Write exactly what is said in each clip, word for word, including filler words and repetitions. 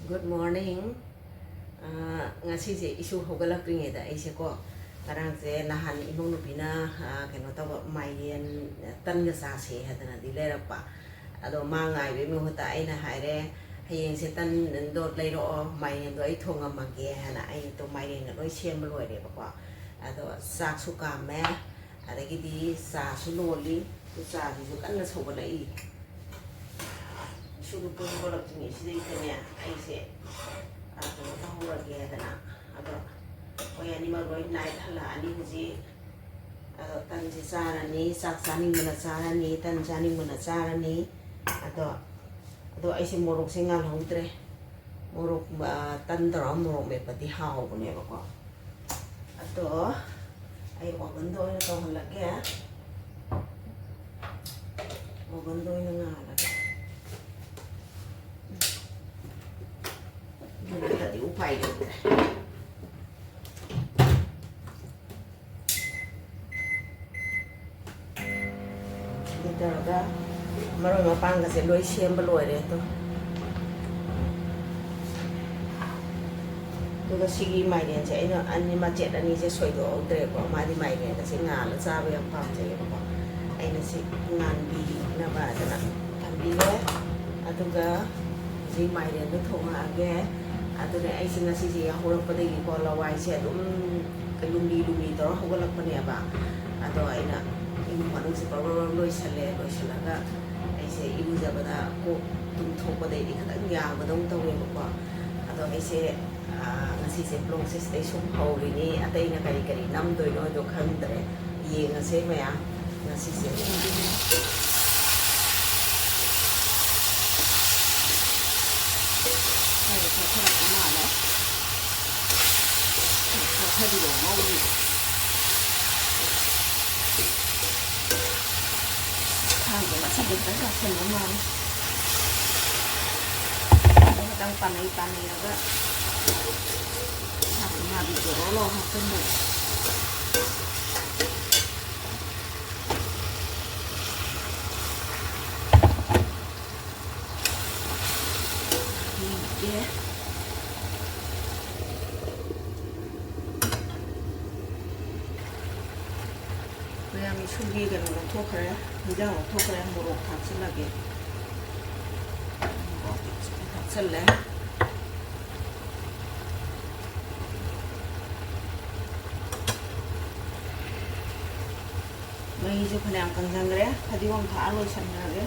Good morning. ꯑꯥ, ꯉꯁꯤꯁꯦ ꯏꯁꯨ ꯍꯧꯒꯠꯂꯛꯇ꯭ꯔꯤꯉꯩꯗ ꯑꯩꯁꯦꯀꯣ, ꯉꯔꯥꯡꯁꯦ ꯅꯍꯥꯟ ꯏꯃꯧ ꯅꯨꯄꯤꯅ, ꯑꯥ, ꯀꯩꯅꯣ ꯇꯧꯕ, ꯃꯥꯏꯔꯦꯟ ꯇꯟꯒ ꯆꯥꯁꯦ ꯍꯥꯏꯗꯅꯗꯤ ꯂꯩꯔꯛꯄ꯫ ꯑꯗꯣ ꯃꯥ ꯉꯥꯏꯕꯒꯤ ꯃꯍꯨꯠꯇ ꯑꯩꯅ ꯍꯥꯏꯔꯦ, "ꯍꯌꯦꯡꯁꯦ ꯇꯟꯗꯣ ꯂꯩꯔꯛꯑꯣ, ꯃꯥꯏꯔꯦꯟꯗꯣ ꯑꯩ ꯊꯣꯡꯉꯝꯃꯒꯦ" ꯍꯥꯏꯅ꯫ ꯑꯩꯗꯣ ꯃꯥꯏꯔꯦꯟꯒ ꯂꯣꯏ ꯁꯦꯝꯕ ꯂꯣꯏꯔꯦꯕꯀꯣ꯫ ꯑꯗꯣ ꯆꯥꯛꯁꯨ ꯀꯥꯝꯃꯦ, ꯑꯗꯒꯤꯗꯤ ꯆꯥꯁꯨ ꯂꯣꯜꯂꯤ꯫ ꯑꯗꯨ ꯆꯥꯁꯤꯁꯨ ꯀꯟꯅ ꯁꯧꯒꯠꯂꯛꯏ꯫ ꯏꯁꯨꯗꯨ ꯄꯨꯡ ꯍꯧꯒꯠꯂꯛꯇ꯭ꯔꯤꯉꯩꯁꯤꯗꯩꯗꯅꯦ ꯑꯩꯁꯦ, ꯑ, ꯀꯩꯅꯣ ꯇꯧꯍꯧꯔꯒꯦ ꯍꯥꯏꯗꯅ꯫ ꯑꯗꯣ ꯃꯣꯏ ꯑꯅꯤꯃꯛ ꯂꯣꯏ ꯅꯥꯏꯠ ꯍꯜꯂꯛꯑꯅꯤ ꯍꯧꯖꯤꯛ꯫ ꯑꯗꯣ ꯇꯟꯁꯦ ꯆꯥꯔꯅꯤ, ꯆꯥꯛ ꯆꯥꯅꯤꯡꯕꯅ ꯆꯥꯔꯅꯤ, ꯇꯟ ꯆꯥꯅꯤꯡꯕꯅ ꯆꯥꯔꯅꯤ꯫ ꯑꯗꯣ, ꯑꯗꯣ ꯑꯩꯁꯦ ꯃꯣꯔꯣꯛꯁꯦ ꯉꯥꯜꯍꯧꯗ꯭ꯔꯦ꯫ ꯃꯣꯔꯣꯛ, ꯑ, ꯇꯟ ꯇꯧꯔꯒ ꯃꯣꯔꯣꯛ ꯃꯦꯠꯄꯗꯤ ꯍꯥꯎꯕꯅꯦꯕꯀꯣ꯫ ꯑꯗꯣ ꯑꯩ ꯑꯣꯚꯟꯗ ꯑꯣꯏꯅ ꯇꯧꯍꯜꯂꯒꯦ꯫ ꯑꯣꯚꯟꯗ ꯑꯣꯏꯅ ꯉꯥꯜꯂꯒꯦ꯫ ꯑꯗꯨ ꯅꯠꯇ꯭ꯔꯗꯤ ꯎꯄꯥꯏ ꯂꯩꯇ꯭ꯔꯦ꯫ ꯑꯗꯨ ꯇꯧꯔꯒ ꯃꯔꯣꯏ ꯃꯄꯥꯡꯒꯁꯦ ꯂꯣꯏ ꯁꯦꯝꯕ ꯂꯣꯏꯔꯦ ꯑꯗꯣ꯫ ꯑꯗꯨꯒ ꯁꯤꯒꯤ ꯃꯥꯏꯔꯦꯟꯁꯦ ꯑꯩꯅ ꯑꯅꯤ, ꯃꯆꯦꯠ ꯑꯅꯤꯁꯦ ꯁꯣꯏꯗꯣꯛꯍꯧꯗ꯭ꯔꯦꯀꯣ꯫ ꯃꯥꯗꯤ ꯃꯥꯏꯔꯦꯟꯒꯁꯦ ꯉꯥꯜꯂ ꯆꯥꯕ ꯌꯥꯝ ꯄꯥꯝꯖꯩꯌꯦꯕꯀꯣ꯫ ꯑꯩꯅ ꯁꯤ ꯉꯥꯟꯕꯤꯅꯕ ꯍꯥꯏꯗꯅ ꯊꯝꯕꯤꯔꯦ꯫ ꯑꯗꯨꯒ ꯍꯧꯖꯤꯛ ꯃꯥꯏꯔꯦꯟꯗꯣ ꯊꯣꯡꯉꯛꯑꯒꯦ꯫ ꯑꯗꯨꯅꯦ ꯑꯩꯁꯦ ꯉꯁꯤꯁꯦ ꯌꯥꯍꯧꯔꯛꯄꯗꯒꯤꯀꯣ, ꯂꯋꯥꯏꯁꯦ ꯑꯗꯨꯝ ꯂꯨꯝꯂꯤ ꯂꯨꯝꯂꯤ ꯇꯧꯔ ꯍꯧꯒꯠꯂꯛꯄꯅꯦꯕ꯫ ꯑꯗꯣ ꯑꯩꯅ ꯏꯃꯨꯡ ꯃꯅꯨꯡꯁꯦ ꯕꯔ ꯕꯔ ꯕꯔ ꯂꯣꯏꯁꯜꯂꯦ꯫ ꯂꯣꯏꯁꯤꯜꯂꯒ ꯑꯩꯁꯦ ꯏꯔꯨꯖꯕꯗ ꯀꯣꯛ ꯇꯨꯝꯊꯣꯛꯄꯗꯩꯗꯤ ꯈꯤꯇꯪ ꯌꯥꯡꯕꯗꯧꯅ ꯇꯧꯋꯦꯕꯀꯣ꯫ ꯑꯗꯣ ꯑꯩꯁꯦ, ꯑꯥ, ꯉꯁꯤꯁꯦ ꯕ꯭ꯂꯣꯛꯁꯦ ꯁꯤꯗꯩ ꯁꯨꯝ ꯍꯧꯔꯤꯅꯤ꯫ ꯑꯇꯩꯅ ꯀꯔꯤ ꯀꯔꯤ ꯅꯝꯗꯣꯏꯅꯣꯗꯣ ꯈꯪꯗ꯭ꯔꯦ꯫ ꯌꯦꯡꯉꯁꯦ ꯃꯌꯥꯝ ꯉꯁꯤꯁꯦ꯫ ꯈꯔ ꯆꯠꯊꯔꯛꯄ ꯃꯥꯜꯂꯦ꯫ ꯆꯠꯊꯕꯤꯔꯣ ꯉꯧꯔꯤꯗꯣ꯫ ꯊꯥꯡꯁꯦ ꯃꯁꯤꯡꯗ ꯈꯤꯇꯪ ꯆꯥꯁꯟꯕ ꯃꯥꯜꯂꯦ꯫ ꯑꯗꯨ ꯈꯤꯇꯪ ꯄꯥꯅꯩ ꯄꯥꯅꯩꯔꯒ ꯊꯥꯡꯁꯦ ꯃꯥꯗꯤ ꯖꯣꯔꯣ ꯂꯥꯎ ꯍꯥꯞꯆꯟꯕ꯫ ꯃꯌꯥꯝ ꯏꯁꯨꯒꯤ ꯀꯩꯅꯣ ꯂꯧꯊꯣꯛꯈ꯭ꯔꯦ, ꯍꯤꯟꯖꯥꯡ ꯂꯧꯊꯣꯛꯈ꯭ꯔꯦ, ꯃꯣꯔꯣꯛ ꯊꯥꯛꯆꯤꯜꯂꯒꯦ꯫ ꯃꯣꯔꯣꯛ ꯊꯥꯛꯆꯤꯜꯂꯦ꯫ ꯃꯩꯁꯨ ꯐꯅꯌꯥꯝ ꯀꯪꯁꯟꯈ꯭ꯔꯦ, ꯐꯗꯤꯒꯣꯝ ꯊꯥꯛꯑ ꯂꯣꯏꯁꯟꯈ꯭ꯔꯒꯦ꯫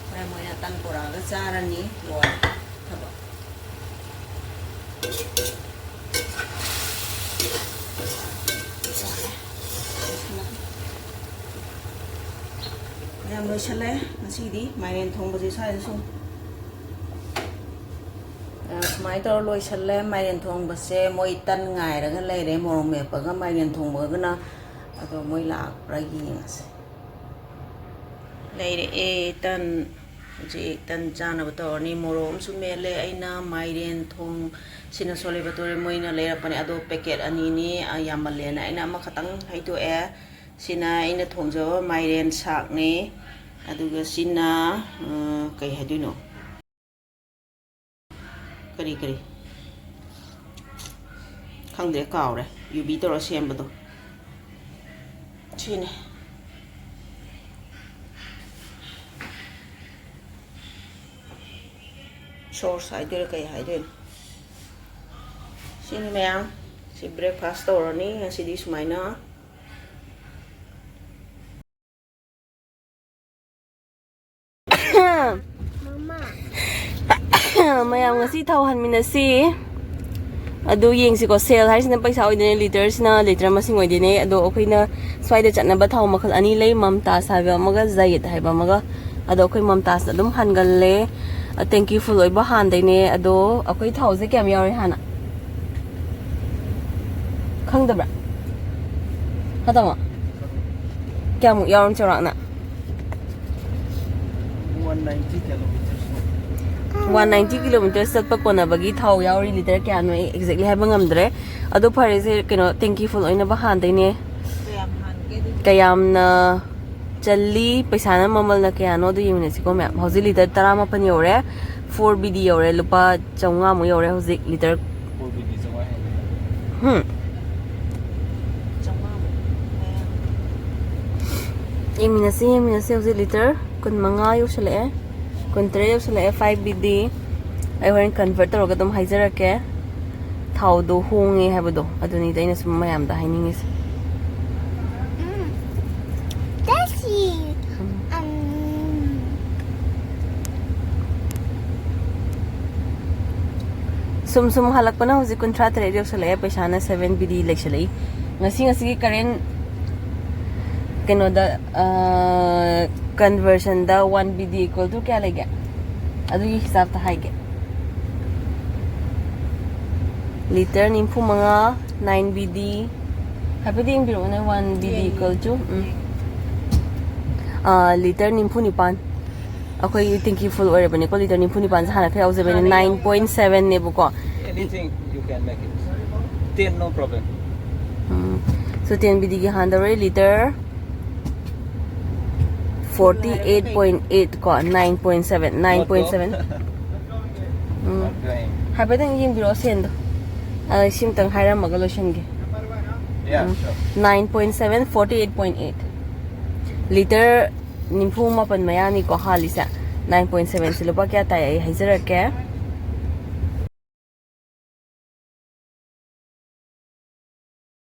ꯍꯣꯔꯦꯟ ꯃꯣꯏꯅ ꯇꯟ ꯄꯨꯔꯛꯑꯒ ꯆꯥꯔꯅꯤ꯫ ꯂꯣꯏꯔꯦ ꯊꯕꯛ꯫ ꯌꯥꯝ ꯂꯣꯏꯁꯜꯂꯦ ꯉꯁꯤꯗꯤ ꯃꯥꯏꯔꯦꯟ ꯊꯣꯡꯕꯁꯦ ꯁ꯭ꯋꯥꯏꯗ ꯁꯨꯝ꯫ ꯑ, ꯁꯨꯃꯥꯏꯅ ꯇꯧꯔ ꯂꯣꯏꯁꯜꯂꯦ ꯃꯥꯏꯔꯦꯟ ꯊꯣꯡꯕꯁꯦ꯫ ꯃꯣꯏ ꯇꯟ ꯉꯥꯏꯔꯒ ꯂꯩꯔꯦ, ꯃꯣꯔꯣꯛ ꯃꯦꯠꯄꯒ ꯃꯥꯏꯔꯦꯟ ꯊꯣꯡꯕꯒꯅ꯫ ꯑꯗꯣ ꯃꯣꯏ ꯂꯥꯛꯄ꯭ꯔꯥ ꯌꯦꯡꯉꯁꯦ꯫ ꯂꯩꯔꯛꯑꯦ ꯇꯟ꯫ ꯍꯧꯖꯤꯛ ꯇꯟ ꯆꯥꯅꯕ ꯇꯧꯔꯅꯤ꯫ ꯃꯣꯔꯣꯛ ꯑꯃꯁꯨ ꯃꯦꯠꯂꯦ ꯑꯩꯅ꯫ ꯃꯥꯏꯔꯦꯟ ꯊꯣꯡ, ꯁꯤꯅ ꯁꯣꯂꯦ ꯕꯇꯣꯔꯦ, ꯃꯣꯏꯅ ꯂꯩꯔꯛꯄꯅꯦ꯫ ꯑꯗꯣ ꯄꯦꯀꯦꯠ ꯑꯅꯤꯅꯤ, ꯑ, ꯌꯥꯝꯃꯜꯂꯦꯅ ꯑꯩꯅ ꯑꯃꯈꯛꯇꯪ ꯍꯩꯗꯣꯛꯑꯦ꯫ ꯁꯤꯅ ꯑꯩꯅ ꯊꯣꯡꯖꯕ ꯃꯥꯏꯔꯦꯟ ꯁꯥꯛꯅꯦ꯫ ꯑꯗꯨꯒ ꯁꯤꯅ, ꯑ, ꯀꯩ ꯍꯥꯏꯗꯣꯏꯅꯣ? ꯀꯔꯤ, ꯀꯔꯤ? ꯈꯪꯗ꯭ꯔꯦ, ꯀꯥꯎꯔꯦ꯫ ꯌꯨꯕꯤ ꯇꯧꯔ ꯁꯦꯝꯕꯗꯣ꯫ ꯁꯤꯅꯦ꯫ ꯁꯣꯁ ꯍꯥꯏꯗꯣꯏꯔꯥ ꯀꯩ ꯍꯥꯏꯗꯣꯏꯅꯣ? ꯁꯤꯅꯤ ꯃꯌꯥꯝ꯫ ꯁꯤ ꯕ꯭ꯔꯦꯛꯐꯥꯁ ꯇꯧꯔꯅꯤ ꯉꯁꯤꯗꯤ ꯁꯨꯃꯥꯏꯅ꯫ ꯃꯌꯥꯝ ꯉꯁꯤ ꯊꯥꯎ ꯍꯟꯃꯤꯟꯅꯁꯤ꯫ ꯑꯗꯨ ꯌꯦꯡꯁꯤꯀꯣ, ꯁꯦꯜ ꯍꯥꯏꯁꯤꯅ ꯄꯩꯁꯥ ꯑꯣꯏꯗꯣꯏꯅꯦ, ꯂꯤꯇꯔꯁꯤꯅ ꯂꯤꯇꯔ ꯃꯁꯤꯡ ꯑꯣꯏꯗꯣꯏꯅꯦ꯫ ꯑꯗꯣ ꯑꯩꯈꯣꯏꯅ ꯁ꯭ꯋꯥꯏꯗ ꯆꯠꯅꯕ ꯊꯥꯎ ꯃꯈꯜ ꯑꯅꯤ ꯂꯩ, ꯃꯝꯇꯥꯖ ꯍꯥꯏꯕ ꯑꯃꯒ ꯖꯌꯤꯠ ꯍꯥꯏꯕ ꯑꯃꯒ꯫ ꯑꯗꯣ ꯑꯩꯈꯣꯏ ꯃꯝꯇꯥꯖ ꯑꯗꯨꯝ ꯍꯥꯟꯒꯜꯂꯦ꯫ ꯇꯦꯡꯀꯤ ꯐꯨꯜ ꯑꯣꯏꯕ ꯍꯥꯟꯗꯣꯏꯅꯦ꯫ ꯑꯗꯣ ꯑꯩꯈꯣꯏ ꯊꯥꯎꯁꯦ ꯀꯌꯥꯝ ꯌꯥꯎꯔꯤ ꯍꯥꯟꯅ? ꯈꯪꯗꯕ꯭ꯔꯥ? ꯍꯥ, ꯇꯥꯃꯣ? ꯀꯌꯥꯃꯨꯛ ꯌꯥꯎꯔꯝ ꯆꯥꯎꯔꯥꯛꯅ? One ninety kilometers꯫ One ninety kilometers ꯆꯠꯄ ꯀꯣꯟꯅꯕꯒꯤ ꯊꯥꯎ ꯌꯥꯎꯔꯤ꯫ ꯂꯤꯇꯔ ꯀꯌꯥꯅꯣ ꯑꯩ exactly ꯍꯥꯏꯕ ꯉꯝꯗ꯭ꯔꯦ꯫ ꯑꯗꯣ ꯐꯔꯦꯁꯦ, ꯀꯩꯅꯣ, ꯇꯦꯡꯀꯤ ꯐꯨꯜ ꯑꯣꯏꯅꯕ ꯍꯥꯟꯗꯣꯏꯅꯦ꯫ ꯀꯌꯥꯝ ꯍꯥꯟꯒꯦ ꯑꯗꯨꯗꯤ? ꯀꯌꯥꯝꯅ ꯆꯜꯂꯤ, ꯄꯩꯁꯥꯅ ꯃꯃꯜꯅ ꯀꯌꯥꯅꯣ ꯑꯗꯨ ꯌꯦꯡꯃꯤꯟꯅꯁꯤꯀꯣ ꯃꯌꯥꯝ꯫ ꯍꯧꯖꯤꯛ ꯂꯤꯇꯔ ꯇꯔꯥꯃꯥꯄꯟ ꯌꯧꯔꯦ, ꯐꯣꯔ ꯕꯤ ꯗꯤ ꯌꯧꯔꯦ, ꯂꯨꯄꯥ ꯆꯥꯝꯃꯉꯥꯃꯨꯛ ꯌꯧꯔꯦ ꯍꯧꯖꯤꯛ ꯂꯤꯇꯔ꯫ ꯐꯣꯔ ꯕꯤ ꯗꯤ ꯆꯥꯝꯃꯉꯥ ꯍꯦꯜꯂꯦ꯫ ꯍꯝ꯫ ꯌꯦꯡꯃꯤꯟꯅꯁꯤ, ꯌꯦꯡꯃꯤꯟꯅꯁꯤ꯫ ꯍꯧꯖꯤꯛ ꯂꯤꯇꯔ ꯀꯨꯟꯃꯉꯥ ꯌꯧꯁꯜꯂꯛꯑꯦ, ꯀꯨꯟꯇꯔꯦꯠ ꯌꯧꯁꯜꯂꯛꯑꯦ, ꯐꯥꯏꯚ ꯕꯤ ꯗꯤ꯫ ꯑꯩ ꯍꯣꯔꯦꯟ ꯀꯟꯚꯔꯠ ꯇꯧꯔꯒ ꯑꯗꯨꯝ ꯍꯥꯏꯖꯔꯛꯀꯦ꯫ ꯊꯥꯎꯗꯣ ꯍꯣꯡꯉꯦ ꯍꯥꯏꯕꯗꯣ ꯑꯗꯨꯅꯤꯗ ꯑꯩꯅ ꯁꯨꯝ ꯃꯌꯥꯝꯗ ꯍꯥꯏꯅꯤꯡꯉꯤꯁꯦ꯫ ꯎꯝ꯫ ꯇꯦꯁꯤ꯫ ꯎꯝ꯫ ꯎꯝ꯫ ꯁꯨꯝ ꯁꯨꯝ ꯍꯜꯂꯛꯄꯅ ꯍꯧꯖꯤꯛ ꯀꯨꯟꯊ꯭ꯔꯥ ꯇꯔꯦꯠ ꯌꯧꯁꯜꯂꯛꯑꯦ, ꯄꯩꯁꯥꯅ ꯁꯚꯦꯟ ꯕꯤ ꯗꯤ ꯂꯩꯁꯜꯂꯛꯏ꯫ ꯉꯁꯤ, ꯉꯁꯤꯒꯤ ꯀꯔꯦꯟ ꯀꯩꯅꯣꯗ, ꯑ, ꯀꯟꯚꯔꯁꯟꯗ one B D equal two ꯀꯌꯥ ꯂꯩꯒꯦ? ꯑꯗꯨꯒꯤ ꯍꯤꯁꯥꯞꯇ ꯍꯥꯏꯒꯦ꯫ ꯂꯤꯇꯔ ꯅꯤꯐꯨ ꯃꯉꯥ, ꯅꯥꯏꯟ ꯕꯤ ꯗꯤ꯫ ꯍꯥꯏꯐꯦꯠ ꯌꯦꯡꯕꯤꯔꯛꯑꯣꯅꯦ, ꯋꯥꯟ ꯕꯤ ꯗꯤ ꯌꯦꯡꯒꯦ꯫ ꯏꯀ꯭ꯋꯦꯜ ꯇꯨ, ꯎꯝ꯫ ꯑ, ꯂꯤꯇꯔ ꯅꯤꯐꯨ ꯅꯤꯄꯥꯟ꯫ ꯑꯩꯈꯣꯏꯒꯤ ꯇꯦꯡꯀꯤ ꯐꯨꯜ ꯑꯣꯏꯔꯕꯅꯤꯀꯣ, ꯂꯤꯇꯔ ꯅꯤꯐꯨ ꯅꯤꯄꯥꯟꯁꯦ ꯍꯥꯟꯅ ꯈꯔ ꯌꯥꯎꯖꯕꯅꯤ, ꯍꯥꯟꯅ ꯌꯥꯎ-, ꯅꯥꯏꯟ ꯄꯣꯏꯟ ꯁꯚꯦꯟꯅꯦꯕꯀꯣ꯫ Anything you can make it. Ten, no problem. Um. So, ten B ꯗꯤꯒꯤ ꯍꯥꯟꯗꯧꯔꯦ, litre forty eight point eight ꯀꯣ, nine point seven, nine point seven. Um. Okay. ꯍꯥꯏꯐꯦꯠꯇꯪ ꯌꯦꯡꯕꯤꯔꯛꯑꯣ ꯁꯦꯟꯗꯣ꯫ ꯑ, ꯁꯤꯝꯇꯪ ꯍꯥꯏꯔꯝꯃꯒ ꯂꯣꯏꯁꯤꯟꯒꯦ꯫ Yeah, um. Sure. Nine point seven, forty eight point eight. Litre ꯅꯤꯐꯨ ꯃꯥꯄꯟ ꯃꯌꯥꯅꯤꯀꯣ ꯍꯥꯜꯂꯤꯁꯦ꯫ ꯅꯥꯏꯟ ꯄꯣꯏꯟ ꯁꯚꯦꯟꯁꯦ ꯂꯨꯄꯥ ꯀꯌꯥ ꯇꯥꯏ ꯑꯩ ꯍꯥꯏꯖꯔꯛꯀꯦ꯫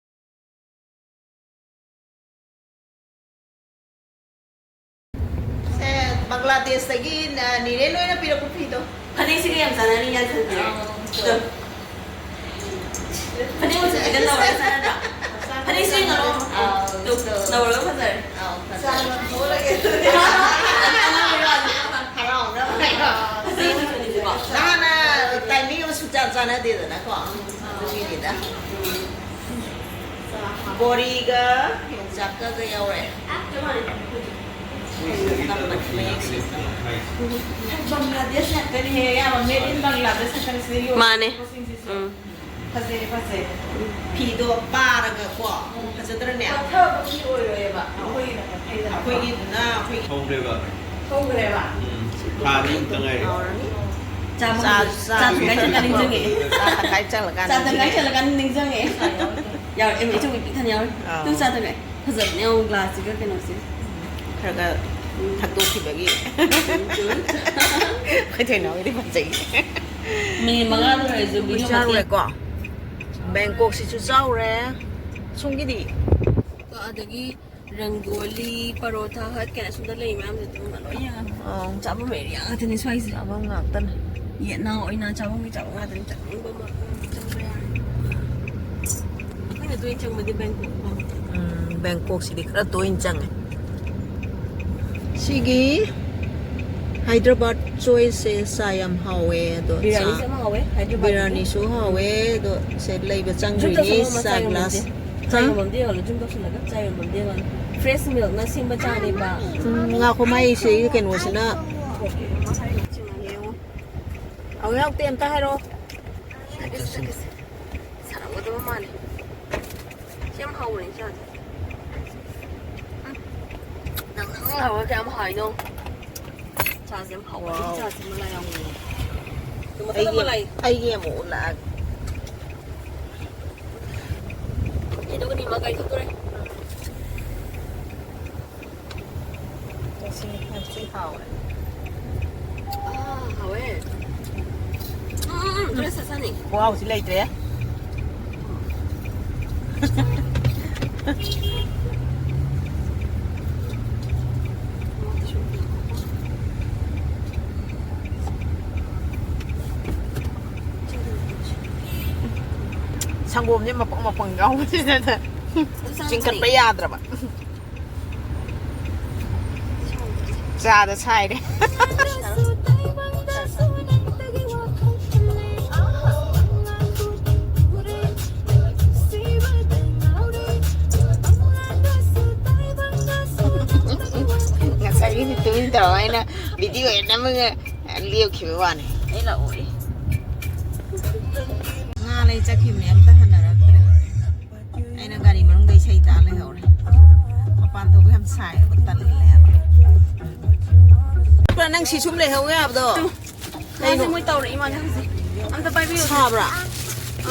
ꯁꯦ, ꯕꯪꯒ꯭ꯂꯥꯗꯦꯁꯇꯒꯤ, ꯑ, ꯅꯤꯔꯦꯟ ꯍꯣꯏꯅ ꯄꯤꯔꯛꯄ ꯐꯤꯗꯣ꯫ ꯐꯅꯦꯛꯁꯤꯒ ꯌꯥꯝ ꯆꯥꯟꯅꯅꯤ, ꯌꯥꯟꯁꯤꯟꯕꯤꯔꯦ꯫ ꯑꯥꯎ, ꯑꯗꯣ꯫ ꯐꯅꯦꯛ ꯃꯆꯨꯁꯤꯒ ꯅꯧꯔꯒ ꯆꯥꯟꯅꯗ꯭ꯔꯥ? ꯐꯅꯦꯛꯁꯤ ꯌꯦꯡꯉꯛꯑꯣ꯫ ꯑꯥꯎ, ꯇꯨ, ꯑꯗꯣ꯫ ꯅꯧꯔꯒ ꯐꯖꯔꯦ꯫ ꯑꯥꯎ, ꯐꯖꯔꯦ꯫ ꯆꯥꯟꯅꯕ ꯊꯣꯛꯂꯒꯦ꯫ ꯑꯉꯥꯡ ꯑꯣꯏꯔꯤꯀꯥꯟꯗ ꯍꯔꯥꯎꯅꯕ꯫ ꯐꯅꯦꯛ ꯃꯆꯨꯅꯤꯁꯦꯀꯣ꯫ ꯅꯍꯥꯟꯅ ꯇꯥꯏꯃꯤꯡ ꯑꯃ ꯁꯨꯡꯆꯥꯟ ꯆꯥꯟꯅꯗꯦꯗꯅꯀꯣ꯫ ꯑꯗꯨꯒꯤꯅꯤꯗ꯫ ꯕꯣꯔꯤꯒ ꯌꯣꯡꯆꯥꯛꯀꯒ ꯌꯥꯎꯔꯛꯑꯦ꯫ ꯅꯝꯕꯅꯤ ꯃꯌꯦꯛꯁꯦ꯫ ꯕꯪꯒ꯭ꯂꯥꯗꯦꯁ ꯉꯥꯛꯇꯅꯤꯍꯦ, ꯑꯌꯥꯝꯕ made in ꯕꯪꯒ꯭ꯂꯥꯗꯦꯁ ꯉꯥꯛꯇꯅꯤ ꯁꯤꯗ ꯌꯣꯜꯂꯤꯕ ꯃꯥꯅꯦ꯫ ꯄꯣꯠꯁꯤꯡꯁꯤꯁꯨ꯫ ꯎꯝ꯫ ꯐꯖꯩ, ꯐꯖꯩ꯫ ꯐꯤꯗꯣ ꯄꯥꯔꯒꯀꯣ꯫ ꯐꯖꯗ꯭ꯔꯅꯦ? ꯄꯠꯊꯕꯗꯤ ꯑꯣꯏꯔꯣꯏꯕ꯫ ꯑꯩꯈꯣꯏꯒꯤꯅ ꯄꯠꯊꯩꯗꯅ꯫ ꯑꯩꯈꯣꯏꯒꯤꯗꯨꯅ ꯑꯩꯈꯣꯏꯒꯤ ꯍꯧꯈ꯭ꯔꯦꯕ꯫ ꯍꯧꯈ꯭ꯔꯦꯕ? ꯎꯝ꯫ ꯊꯥ ꯑꯅꯤꯃꯨꯛꯇ ꯉꯥꯏꯔꯦ꯫ ꯆꯥꯕ ꯆꯥ-, ꯍꯧꯖꯤꯛ ꯆꯥ ꯆꯥ ꯇꯪꯈꯥꯏ ꯆꯠꯂꯀꯥꯟꯗ ꯅꯤꯡꯁꯤꯡꯉꯛꯑꯦ꯫ ꯆꯥ ꯇꯪꯈꯥꯏ ꯆꯠꯂꯀꯥꯟꯗ ꯆꯥ ꯇꯪꯈꯥꯏ ꯅꯤꯡꯁꯤꯡꯉꯛꯑꯦ꯫ ꯆꯠꯂꯀꯥꯟꯗ ꯅꯤꯡꯁꯤꯡꯉꯛꯑꯦ꯫ ꯌꯥꯎꯔꯦ, ꯏꯃꯥ, ꯏꯆꯧ ꯄꯤꯛ ꯊꯟꯅ ꯌꯥꯎꯔꯦ꯫ ꯑꯥ꯫ ꯇꯨ ꯆꯥ ꯇꯪꯈꯥꯏ꯫ ꯐꯖꯕꯅꯦ, ꯌꯦꯡꯉꯣ, ꯒ꯭ꯂꯥꯁꯁꯤꯒ ꯀꯩꯅꯣꯁꯦ꯫ ꯈꯔ ꯈꯔ ꯎꯝ꯫ ꯊꯛꯇꯣꯛꯈꯤꯕꯒꯤ꯫ ꯎꯝ, ꯆꯨꯝꯃꯤ꯫ ꯑꯩꯈꯣꯏ ꯊꯣꯏꯅꯥꯎꯒꯤꯗꯤ ꯐꯖꯩ꯫ ꯃꯤꯅꯤꯠ ꯃꯉꯥꯗ ꯂꯣꯏꯔꯁꯨ ꯚꯤꯗꯤꯑꯣ ꯃꯇꯦꯛ꯫ ꯆꯥꯔꯨꯔꯦꯀꯣ꯫ ꯕꯦꯡꯀꯣꯛꯁꯤꯁꯨ ꯆꯥꯎꯔꯦ꯫ ꯁꯣꯝꯒꯤꯗꯤ? ꯑꯗꯒꯤ ꯔꯪꯒꯣꯂꯤ, ꯄꯔꯣꯊꯥ ꯍꯠ ꯀꯥꯏꯅ ꯑꯁꯣꯝꯗ ꯂꯩ ꯃꯌꯥꯝꯁꯦ ꯑꯗꯨꯝ ꯂꯣꯏ ꯌꯦꯡꯉꯣ꯫ ꯑꯥ꯫ ꯆꯥꯐꯝ ꯑꯦꯔꯤꯌꯥ ꯉꯥꯛꯇꯅꯤ ꯁ꯭ꯋꯥꯏꯁꯦ꯫ ꯆꯥꯐꯝ ꯉꯥꯛꯇꯅꯤ꯫ ꯌꯦꯠꯅ ꯑꯣꯏꯅ ꯆꯥꯐꯝꯒꯤ ꯆꯥꯐꯝ ꯉꯥꯛꯇꯅꯤ꯫ ꯆꯥꯅꯤꯡꯕ ꯑꯃ ꯑꯗꯨꯝ ꯆꯪꯕ ꯌꯥꯔꯦ꯫ ꯑꯩꯈꯣꯏꯅ ꯇꯣꯏꯅ ꯆꯪꯕꯗꯤ ꯕꯦꯡꯀꯣꯛ ꯐꯥꯎꯕ꯫ ꯎꯝ, ꯕꯦꯡꯀꯣꯛꯁꯤꯗꯤ ꯈꯔ ꯇꯣꯏꯅ ꯆꯪꯉꯦ꯫ ꯁꯤꯒꯤ ꯍꯥꯏꯗ꯭ꯔꯕꯥꯗ ꯆꯣꯏꯁꯁꯦ ꯆꯥ ꯌꯥꯝ ꯍꯥꯎꯋꯦ, ꯑꯗꯣ ꯕꯤꯔꯌꯥꯅꯤꯁꯦ ꯆꯥ-, ꯌꯥꯝ ꯍꯥꯎꯋꯦ, ꯍꯥꯏꯗ꯭ꯔꯕꯥꯗꯀꯤ꯫ ꯕꯤꯔꯌꯥꯅꯤꯁꯨ ꯍꯥꯎꯋꯦ, ꯑꯗꯣ ꯁꯦ ꯂꯩꯕ ꯆꯪꯗꯣꯏꯅꯦ, ꯇꯧꯁꯜꯂꯣ, ꯑꯃ ꯆꯥ ꯆꯥ ꯌꯣꯟꯐꯝꯁꯦ꯫ ꯒ꯭ꯂꯥꯁ꯫ ꯆꯥ ꯍꯥ? ꯌꯣꯟꯐꯝꯗ ꯌꯣꯜꯂꯣ, ꯖꯨꯝ ꯇꯧꯁꯜꯂꯒ ꯆꯥ ꯌꯣꯟꯐꯝꯗ ꯌꯣꯜꯂꯣ꯫ ꯐ꯭ꯔꯦꯁ ꯃꯤꯜꯛꯅ ꯁꯦꯝꯕ ꯆꯥꯅꯦꯕ꯫ ꯎꯝ, ꯉꯥꯈꯣ, ꯃꯥꯏꯁꯦ ꯀꯩꯅꯣꯁꯤꯅ꯫ ꯑꯣꯀꯦ, ꯃꯁꯥꯒꯤ ꯆꯤꯡꯉꯅꯤ, ꯌꯦꯡꯉꯣ꯫ ꯑꯃꯨꯛ ꯌꯥꯎꯗꯦ, ꯑꯝꯇ ꯍꯥꯏꯔꯛꯑꯣ꯫ ꯁꯥꯔꯝꯒꯗꯕ ꯃꯥꯜꯂꯦ꯫ ꯁꯤ ꯌꯥꯝ ꯍꯥꯎꯕꯅꯦ ꯆꯥꯁꯦ꯫ ꯎꯝ꯫ ꯅꯪ ꯅꯪ ꯂꯥꯎꯔꯒ ꯀꯌꯥꯝ ꯍꯥꯎꯋꯤꯅꯣ꯫ ꯆꯥꯁꯦ ꯌꯥꯝ ꯍꯥꯎꯕꯅꯦ꯫ ꯋꯥꯎ꯫ ꯆꯥꯁꯦ ꯃꯂꯥ ꯌꯥꯎꯕꯅꯦ꯫ ꯑꯗꯨ ꯃꯊꯛꯇ ꯑꯩꯒꯤ, ꯃꯂꯥꯏ꯫ ꯑꯩꯒꯤ ꯑꯃꯨꯛ ꯎꯠꯂꯛꯑꯒꯦ꯫ ꯀꯩꯗꯧꯒꯅꯤ? ꯃꯥ ꯒꯥꯔꯤ ꯊꯧꯗꯣꯔꯦ꯫ ꯁꯤ, ꯁꯤ ꯍꯥꯎꯔꯦ꯫ ꯑꯥ, ꯍꯥꯎꯋꯦ꯫ ꯎꯝ, ꯎꯝ, ꯎꯝ, ꯗ꯭ꯔꯦꯁ ꯁꯠ ꯁꯠꯅꯤ꯫ ꯈꯨꯍꯥꯎꯁꯤ ꯂꯩꯇ꯭ꯔꯦ꯫ ꯁꯪꯒꯣꯝꯁꯦ ꯃꯄꯪ ꯃꯄꯪ ꯌꯥꯎꯕꯁꯤꯗꯅꯦ ꯆꯤꯡꯈꯠꯄ ꯌꯥꯗ꯭ꯔꯕ꯫ ꯆꯥꯗ ꯁꯥꯏꯔꯦ꯫ ꯉꯁꯥꯏꯒꯤꯗꯤ ꯇꯨꯃꯤꯟ ꯇꯧꯔꯣ, ꯑꯩꯅ ꯚꯤꯗꯤꯑꯣ ꯅꯝꯃꯒ ꯂꯦꯞꯈꯤꯕ ꯋꯥꯅꯤ꯫ ꯑꯩ ꯂꯥꯛꯑꯣ꯫ ꯉꯥ ꯂꯩ ꯆꯠꯈꯤꯕꯅꯦ, ꯑꯝꯇ ꯍꯟꯅꯔꯛꯇ꯭ꯔꯦ꯫ ꯑꯩꯅ ꯒꯥꯔꯤ ꯃꯅꯨꯡꯗ ꯏꯁꯩ ꯇꯥ ꯂꯩꯍꯧꯔꯦ꯫ ꯃꯄꯥꯟ ꯊꯣꯛꯄ ꯌꯥꯝ ꯁꯥꯏꯌꯦꯕ, ꯇꯜꯂꯦꯕ꯫ ꯅꯪ ꯁꯤ ꯁꯨꯝ ꯂꯩꯍꯧ ꯌꯥꯕꯗꯣ꯫ ꯀꯩꯅꯣ? ꯃꯣꯏ ꯇꯧꯔꯛꯏ ꯃꯥꯜꯂꯦ ꯍꯧꯖꯤꯛ꯫ ꯑꯝꯇ ꯄꯥꯏꯕꯤꯌꯨ꯫ ꯁꯥꯕ꯭ꯔꯥ?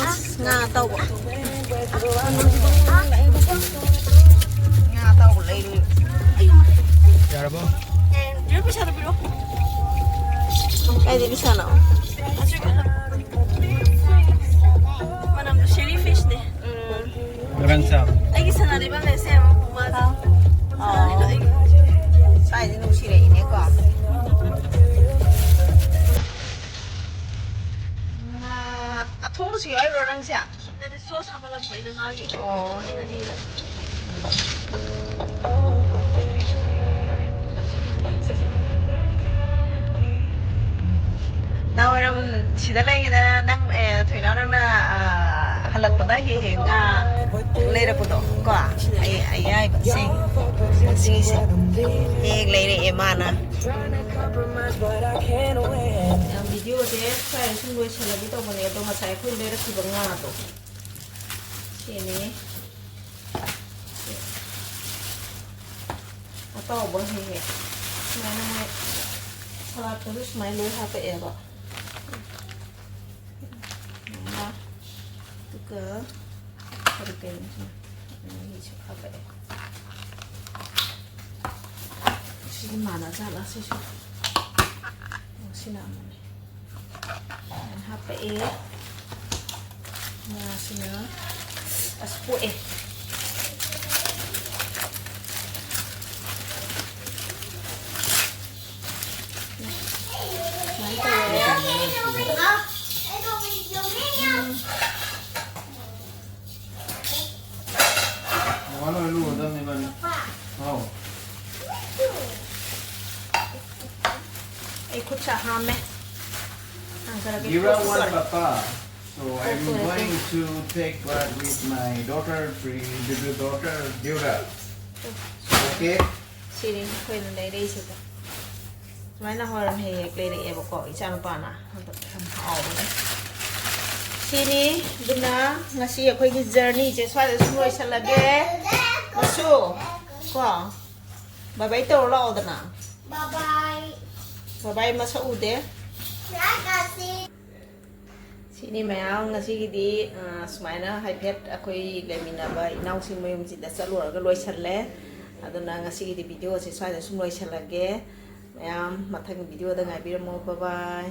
ꯑꯁ, ꯉꯥ ꯑꯇꯥꯎꯕ꯫ ꯉꯥ ꯑꯇꯥꯎꯕ ꯂꯩꯔꯨꯏ꯫ ꯌꯥꯔꯕꯣ? ꯌꯥꯔꯦ, ꯄꯩꯁꯥꯗꯣ ꯄꯤꯔꯛꯑꯣ꯫ ꯀꯥꯏꯗꯩ ꯄꯩꯁꯥꯅꯣ? ꯃꯅꯝꯗꯣ ꯁꯦꯔꯤ ꯐꯤꯁꯅꯦ꯫ ꯎꯝ꯫ ꯉꯔꯥꯡ ꯆꯥꯕ꯫ ꯑꯩꯒꯤ ꯁꯅꯥ ꯂꯩꯕꯥꯛ ꯂꯩꯁꯦ ꯌꯦꯡꯉꯣ, ꯃꯥꯁꯦ꯫ ꯑꯣ꯫ ꯁꯅꯥ ꯂꯩꯕꯥꯛ ꯑꯩꯒꯤ꯫ ꯁ꯭ꯋꯥꯏꯗ ꯅꯨꯡꯁꯤꯔꯛꯏꯅꯦꯀꯣ꯫ ꯉꯥ ꯑꯊꯣꯡꯕꯁꯨ ꯌꯥꯎꯔꯤꯔꯣ ꯅꯪꯁꯦ? ꯅꯠꯇꯦ, ꯁꯣꯁ ꯍꯥꯞꯄꯠꯂꯛꯄ ꯑꯩꯅ ꯉꯥꯒꯤ꯫ ꯑꯣ꯫ ꯅꯍꯥꯟꯋꯥꯏꯔꯝ ꯁꯤꯗ ꯂꯩꯔꯤꯉꯩꯗ ꯅꯪ, ꯑꯦ, ꯊꯣꯏꯅꯥꯎ ꯅꯪꯅ, ꯑ, ꯍꯜꯂꯛꯄꯗ ꯍꯦꯛ ꯍꯦꯛ ꯉꯥ ꯂꯩꯔꯛꯄꯗꯣ ꯀꯣ? ꯑꯩ, ꯑꯌꯥꯏꯕ ꯁꯦ, ꯁꯤꯒꯤꯁꯦ ꯍꯦꯛ ꯍꯦꯛ ꯂꯩꯔꯛꯑꯦ ꯃꯥꯅ꯫ ꯌꯥꯝ ꯚꯤꯗꯤꯑꯣꯁꯦ ꯁ꯭ꯋꯥꯏꯗ ꯁꯨꯝ ꯂꯣꯏꯁꯤꯜꯂꯒꯦ ꯇꯧꯕꯅꯦ, ꯑꯗꯣ ꯉꯁꯥꯏ ꯑꯩꯈꯣꯏ ꯂꯩꯔꯛꯈꯤꯕ ꯉꯥꯗꯣ ꯁꯤꯅꯤ꯫ ꯑꯇꯥꯎꯕ ꯍꯦꯛ ꯍꯦꯛ ꯁꯨꯃꯥꯏꯅ ꯃꯣꯏ ꯁꯂꯥꯠꯇꯁꯨ ꯁꯨꯃꯥꯏꯅ ꯂꯣꯏ ꯍꯥꯄꯛꯑꯦꯕ꯫ ꯁꯨꯃꯥꯏꯅ꯫ ꯑꯗꯨꯒ ꯀꯔꯤ ꯀꯔꯤꯅꯣ ꯁꯤ ꯃꯍꯤꯁꯨ ꯍꯥꯄꯛꯑꯦ꯫ ꯁꯤꯒꯤ ꯃꯥꯟꯅꯖꯥꯠꯂ ꯁꯤꯁꯨ? ꯑꯣ, ꯁꯤꯅ ꯑꯃꯅꯤ꯫ ꯍꯥꯄꯛꯑꯦ꯫ ꯉꯥꯁꯤꯅ ꯑꯁ ꯄꯣꯛꯑꯦ꯫ ꯁꯨꯃꯥꯏꯅ ꯇꯧꯔꯦ꯫ ꯃꯃꯥ ꯂꯣꯏ ꯂꯨꯔꯗꯕꯅꯤ ꯏꯕꯥꯅꯤ꯫ ꯍꯥꯎ꯫ ꯑꯩ ꯈꯨꯠ ꯁꯥ ꯍꯥꯝꯃꯦ꯫ ꯍꯥꯝꯖꯔꯒꯦ꯫ Dura ꯈꯨꯠ one, ꯁꯥ꯫ Papa. So I'm going to take bath with my daughter, pre-, baby daughter, Dura. Okay? ꯁꯤꯅꯤ ꯑꯩꯈꯣꯏꯅ ꯂꯩꯔꯛꯏꯁꯤꯀꯣ꯫ ꯁꯨꯃꯥꯏꯅ ꯍꯣꯔꯦꯟ ꯍꯦꯛ ꯍꯦꯛ ꯂꯩꯔꯛꯑꯦꯕꯀꯣ ꯏꯆꯥꯅꯨꯄꯥꯅ꯫ ꯑꯗꯣ ꯌꯥꯝ ꯍꯥꯎꯕꯅꯦ꯫ ꯁꯤꯅꯤ꯫ ꯑꯗꯨꯅ ꯉꯁꯤ ꯑꯩꯈꯣꯏꯒꯤ ꯖꯔꯅꯤꯁꯦ ꯁ꯭ꯋꯥꯏꯗ ꯁꯨꯝ ꯂꯣꯏꯁꯤꯜꯂꯒꯦ꯫ ꯃꯁꯨ, ꯀꯣ, ꯕꯥꯏ ꯕꯥꯏ ꯇꯧꯔꯣ ꯂꯥꯛꯑꯣꯗꯅ꯫ Bye-bye. ꯕꯥꯏ ꯕꯥꯏ ꯃꯁꯛ ꯎꯗꯦ꯫ Like us. ꯁꯤꯅꯤ ꯃꯌꯥꯝ, ꯉꯁꯤꯒꯤꯗꯤ ꯑ, ꯁꯨꯃꯥꯏꯅ ꯍꯥꯏꯐꯦꯠ ꯑꯩꯈꯣꯏ ꯂꯩꯃꯤꯟꯅꯕ ꯏꯅꯥꯎꯁꯤꯡ ꯃꯌꯨꯝꯁꯤꯗ ꯆꯠꯂꯨꯔꯒ ꯂꯣꯏꯁꯜꯂꯦ꯫ ꯑꯗꯨꯅ ꯉꯁꯤꯒꯤꯗꯤ ꯚꯤꯗꯤꯑꯣꯁꯦ ꯁ꯭ꯋꯥꯏꯗ ꯁꯨꯝ ꯂꯣꯏꯁꯜꯂꯒꯦ꯫ ꯃꯌꯥꯝ ꯃꯊꯪꯒꯤ ꯚꯤꯗꯤꯑꯣꯗ ꯉꯥꯏꯕꯤꯔꯝꯃꯣ꯫ ꯕꯥꯏ ꯕꯥꯏ꯫